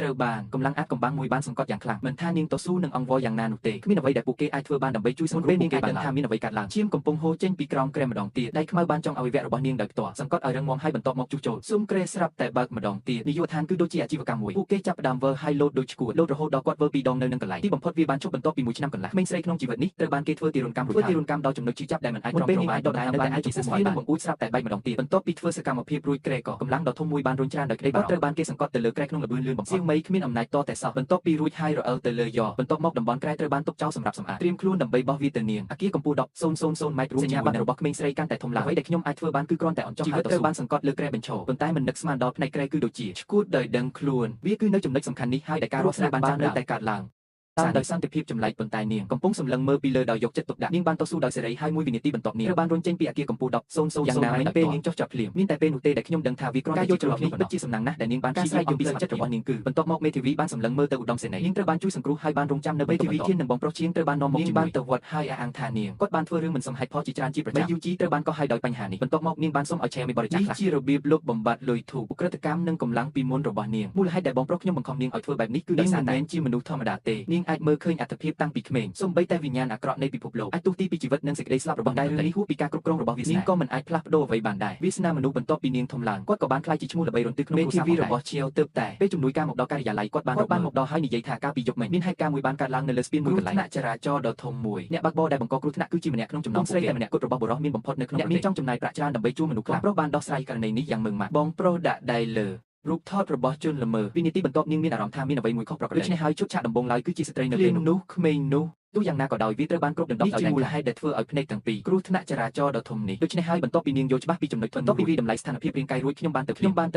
ត្រូវបានកម្លាំងអាចកំបាំងមួយបានសង្កត់យ៉ាងខ្លាំងមិនថានាងតស៊ូនឹងអង្វរយ៉ាងណានោះទេគ្មានអ្វីដែលពួកគេអាចធ្វើបានដើម្បីជួយសង្គ្រោះពួកគេបានថាមានអ្វីកើតឡើងឈាមកំពុងហូរចេញពីក្រោមគ្រែម្ដងទៀតដៃខ្មៅបានចង់អវយវៈរបស់នាងដោយផ្ទាល់សង្កត់ឲ្យរឹងមាំហើយបន្ទាប់មកជួសជុលស៊ុំគ្រែស្រាប់តែបើកម្ដងទៀតនាយកដ្ឋានគឺដូចជាអាជីវកម្មមួយពួកគេចាប់ផ្ដើមវើហើយលោតដូចឈួតលោតរហូតដល់គាត់វើពីរដងនៅនឹងកន្លែងទីបំផុតវាបានជប់បន្ទាប់ពីមួយឆ្នាំកន្លះក្មេងស្រីក្នុងជីវិតនេះត្រូវបានគេធ្វើទារុណកម្មរួចធ្វើទារុណកម្មដល់ចំណុចឈឺចាប់ដែលមិនអាចទ្រាំទ្របានដដែលនៅតែអាចជាសស្វានឹងបង្អួចស្រាប់តែបែកម្ដងទៀតបន្ទាប់ពីធ្វើសកម្មភាពរួចគ្រែក៏កម្លាំងដ៏ធំមួយបានរុញច្រានដោយក្តីបារម្ភត្រូវបានគេសង្កត់ទៅលើគ្រែក្នុងល្បឿនលឿនបំផុតសៀវមីគ្មានអំណាចតតែសោះបន្ទាប់ពីរួចហើយរអិលទៅលើយ៉បន្ទាប់មកតំបន់គ្រែត្រូវបានទុកចោលសម្រាប់សម្អាតត្រៀមខ្លួនដើម្បីបោះវាទៅនាងអាគារកម្ពស់10.000ម៉ែត្ររួមសញ្ញាបត្ររបស់ក្មេងស្រីកាន់តែធំឡើងអ្វីដែលខ្ញុំអាចធ្វើបានគឺគ្រាន់តែអញ្ចោះជីវិតត្រូវបានសង្កត់លើគ្រែបញ្ឈរប៉ុន្តែមិននឹកស្មានដល់ផ្នែកគ្រែគឺដូចជាឈួតដោយដឹងខ្លួនវាគឺនៅចំណុចសំខាន់នេះហើយដែលការរស់ស្នេហ៍បានចាំនៅតែកើតឡើងតាមដោយសន្តិភាពចម្លែកប៉ុន្តែនាងកំពុងសម្លឹងមើលពីលើដោយយកចិត្តទុកដាក់នាងបានតស៊ូដោយសេរីហើយមួយវិនាទីបន្ទាប់នាងត្រូវបានរុញចេញពីអគារកម្ពស់10.0យ៉ាងណាមិញពេលនាងចុះចាប់ភ្លាមមានតែពេលនោះទេដែលខ្ញុំដឹងថាវាគ្រាន់តែយល់ច្រឡំនេះពិតជាសំណាងណាស់ដែលនាងបានការស្រែកយំពីស្ម័គ្រចិត្តរបស់នាងគឺបន្ទាប់មកមេធាវីបានសម្លឹងមើលទៅឧត្តមសេនីយ៍នាងត្រូវបានជួយសង្គ្រោះហើយបានរងចាំនៅមេធាវីធាននិងបងប្រុសជាងត្រូវបាននាំមកជាមួយបានទៅវត្តហើយអះអាងថានាងគាត់បានធ្វើរឿងមិនសមហេតុផលជាច្រើនជាប្រចាំមេយូជីត្រូវបានកោះហៅដោយបញ្ហានេះបន្ទាប់មកនាងបានសុំឲ្យឆែមីបរិច្ចាគខ្លះជារបៀបលុបបំបាត់លុយធូបឧក្រិដ្ឋកម្មនិងកម្លាំងពីមុនរបស់នាងមូលហេតុដែលបងប្រុសខ្ញុំបង្ខំនាងឲ្យធ្វើបែបនេះគឺដោយសារតែមិនមែនជាមនុស្សធម្មតាទេនាងអាចមើលឃើញអត្ថភាពតាំងពីក្មេងសូម្បីតែវិញ្ញាណអាក្រក់នៃពិភពលោកអាចទស្សន៍ទីពីជីវិតនិងសេចក្តីស្លាប់របស់ដែររឿងនេះហួសពីការគ្រប់គ្រងរបស់វាសនានាងក៏មិនអាចផ្លាស់ប្ដូរអ្វីបានដែរវាសនាមនុស្សបន្ទាប់ពីនាងធំឡើងគាត់ក៏បានក្លាយជាឈ្មោះល្បីរន្ទឺក្នុងគ្រួសាររបស់ឈៀវទើបតែពេលជំនួយការមកដល់ការិយាល័យគាត់បានមកដល់ហើយនិយាយថាកាលពីយប់មិញមានហេតុការណ៍មួយបានកើតឡើងនៅលើស្ពានមួយកន្លែងគ្រោះថ្នាក់ចរាចរណ៍ដ៏ធំមួយអ្នកបើកបរដែលបង្កគ្រោះថ្នាក់គឺជាម្នាក់ក្នុងចំណោមស្រីតែម្នាក់គត់របស់បុរសមានបំផុតនៅក្នុងអ្នកមានចង់ចំណាយប្រាក់ច្រើនដើម្បីជួលមនុស្សខ្លះប្រុសបានដោះស្រាយករណីនេះយ៉ាងម៉ឺងម៉ាត់បងប្រុសដាក់ដៃលើរូបថតរបស់ជនល្មើសវិនាទីបន្ទាប់នាងមានអារម្មណ៍ថាមានអ្វីមួយខុសប្រក្រតីដូច្នេះហើយឈុតឆាកដំបូងឡើយគឺជាស្ត្រីនៅពេលនោះក្មេងនោះទោះយ៉ាងណាក៏ដោយវាត្រូវបានគ្រប់ដណ្ដប់ដោយមូលហេតុដែលធ្វើឲ្យភ្នែកទាំងពីរគ្រោះថ្នាក់ចរាចរណ៍ដ៏ធំនេះដូច្នេះហើយបន្ទាប់ពីនាងយល់ច្បាស់ពីចំណុចបន្ទាប់ពីវាតម្លៃស្ថានភាពរាងកាយរួចខ្ញុំបានទៅ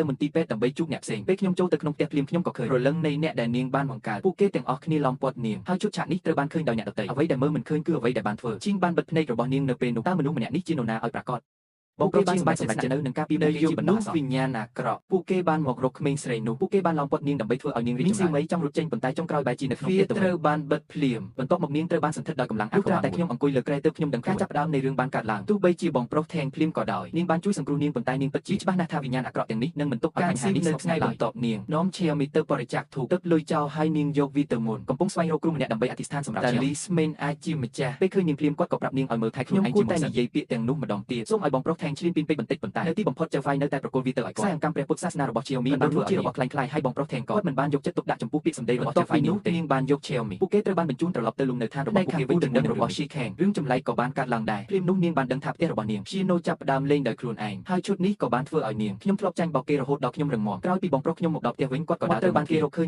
មន្ទីរពេទ្យដើម្បីជួបអ្នកផ្សេងពេលខ្ញុំចូលទៅក្នុងផ្ទះភ្លាមខ្ញុំក៏ឃើញរលឹងនៃអ្នកដែលនាងបានបង្កើតពួកគេទាំងអស់គ្នាឡោមព័ទ្ធនាងហើយឈុតឆាកនេះត្រូវបានឃើញដោយអ្នកដទៃអ្វីដែលមើលមិនឃើញគឺអ្វីដែលបានធ្វើជាងបានបិទភ្នែករបស់នាងនៅពេលនោះតើមនុស្សម្នាក់នេះជានរណាឲ្យប្រាកដពួកគេបានសម្រេចចិត្តនៅនឹងការពីនៅយប់នោះវិញ្ញាណអាក្រក់ពួកគេបានមករកក្មេងស្រីនោះពួកគេបានឡោមព័ទ្ធនាងដើម្បីធ្វើឲ្យនាងរីកចម្រើនមីចង់រត់ចេញប៉ុន្តែចុងក្រោយបែរជានៅក្នុងផ្ទះត្រូវបានបិទភ្លាមបន្ទាប់មកនាងត្រូវបានសន្ធិដ្ឋដោយកម្លាំងអាក្រក់តែខ្ញុំអង្គុយលើគ្រែទើបខ្ញុំដឹងការចាប់ផ្ដើមនៃរឿងបានកើតឡើងទោះបីជាបងប្រុសថេងភ្លាមក៏ដោយនាងបានជួយសង្គ្រោះនាងប៉ុន្តែនាងពិតជាច្បាស់ណាស់ថាវិញ្ញាណអាក្រក់ទាំងនេះនឹងមិនទុកឲ្យបញ្ហានេះនៅថ្ងៃបន្ទាប់នាងនាំឈាមីទៅបរិច្ចាគធូបទឹកលុយចោលឲ្យនាងយកវាទៅមុនកំពុងស្វែងរកគ្រូម្នាក់ដើម្បីអធិស្ឋានសម្រាប់លីស្មេនអាចជាម្ចាស់ពេលឃើញនាងភ្លាមគាត់ក៏ប្រាប់នាងឲ្យមើលថែខ្លួនឯងជាមុនតែនិយាយពាក្យទាំងនោះម្ដងទៀតសូមឲ្យបងប្រុសថេងឈ្លានពានពេកបន្តិចប៉ុន្តែនៅទីបំផុតចៅហ្វាយនៅតែប្រគល់វាទៅឲ្យគាត់ខ្សែអង្កាំព្រះពុទ្ធសាសនារបស់ឈៀវមីបានធ្វើជារបស់ក្លែងក្លាយហើយបងប្រុសថេងក៏គាត់មិនបានយកចិត្តទុកដាក់ចំពោះពាក្យសម្ដីរបស់ចៅហ្វាយនោះទេនាងបានយកឈៀវមីពួកគេត្រូវបានបញ្ជូនត្រឡប់ទៅលំនៅឋានរបស់ពួកគេវិញជាមួយនឹងរបស់ឈីខេងរឿងចម្លែកក៏បានកើតឡើងដែរភ្លាមនោះនាងបានដឹងថាផ្ទះរបស់នាងឈីណូចាប់ផ្ដើមលេងដោយខ្លួនឯងហើយឈុតនេះក៏បានធ្វើឲ្យនាងខ្ញុំធ្លាប់ចាញ់បោកគេរហូតដល់ខ្ញុំរឹងមាំក្រោយពីបងប្រុសខ្ញុំមកដល់ផ្ទះវិញគាត់ក៏ដើរត្រូវបានគេរកឃើញ